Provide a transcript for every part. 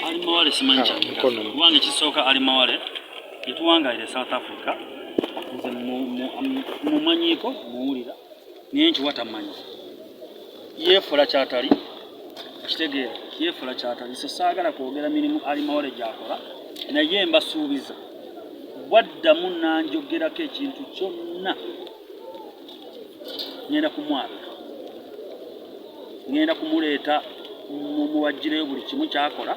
Ali Mawale simanyi Ah, kyayogera. mukono. Kubanga ekisooka Ali Mawale yetuwangalira e South Africa, nze mumanyiiko, muwulira, naye nkiwa tamanyi, yeefula kyatali, kitegeera, yeefula kyatali. So saagala kwogera mirimu Ali Mawale gyakola, naye mbasuubiza bwaddamu nanjogerako ekintu kyonna, ngenda kumwabika, ngenda kumuleeta mumuwaggireyo buli kimu kyakola,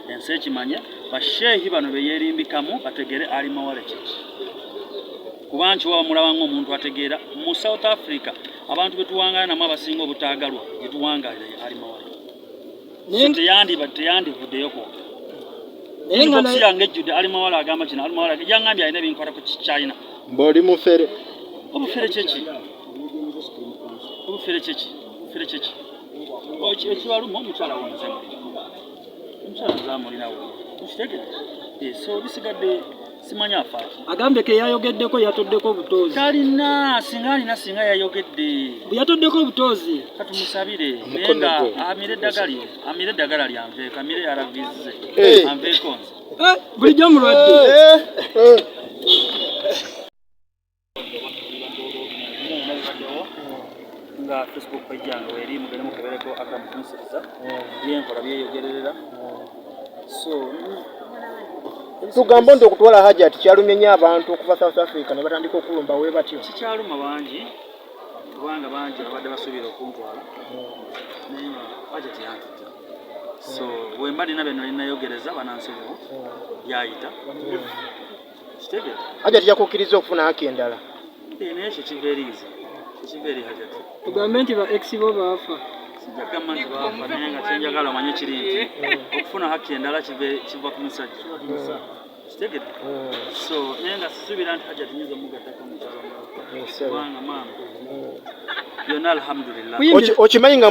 ensi ekimanye, basheehi bano beyeerimbikamu bategere Ali Mawale kiki, kuba nkiwa bamulaba ng'omuntu ategeera. Mu South Africa abantu betuwangala namu abasinga obutaagalwa gyetuwangalira ye Ali Mawale. Naye So teyandivuddeyo kwogera. Naye nga Inbox naye yange ejjudde Ali Mawale agamba kino, Ali Mawale yangambye alina ebinkwata ku China. Mboli mufere. Obufere kyeki? Obufere kyeki? Obufere kyeki? Ekibaluma omukyala wo nze mulina, omukyala nze amulinawo, okitegere. So bisigadde simanyi afaaki. Agambye ke yayogeddeko, yatoddeko obutoozi. Talina, singa alina singa yayogedde. Bwe yatoddeko obutoozi. Katumusabire naye Omukono nga gwe. amire eddagala lye, amire eddagala lyanveeko, amire ARVs ze. Anveeko nze. Eh, bulijjo mulwadde. Bibaddewo nga Facebook page yange weeri, mugende mukebereko akamukunsiriza byenkola byeyogererera, so Tugamba nti okutwala Hajati kyalumye nnyo abantu okuva South Africa ne batandika okulumba we batyo. Kikyaluma bangi, kubanga bangi babadde basuubira okuntwala, naye nga Hajati yantutta. So wemba nina bye nali nayogereza, banansonyiwa, byayita, kitegeera. Hajati yakukkiriza okufuna haki endala? Eh, naye ekyo kiva eri nze, kiva eri Hajati. Tugambe nti ba ex bo baafa? Sijja kugamba nti baafa, naye nga kyenjagala omanye kiri nti okufuna haki endala kiva ku musajja, kitegedde. So naye nga sisuubira nti Hajati nyinza omugattako omukyalo omulala, kubanga maama byonna alhamdulillah. Okimanyi nga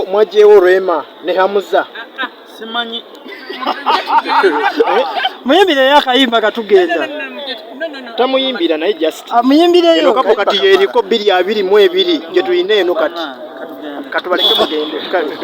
mwagyewo Rema ne Hamuza? Simanyi. Muyimbireyo akayimba katugenda. Tamuyimbira, naye just Amuyimbireyo. Eno kapo kati yeriko 2022 gye tulina eno kati. Katugende. Katubaleke mugende. Kale.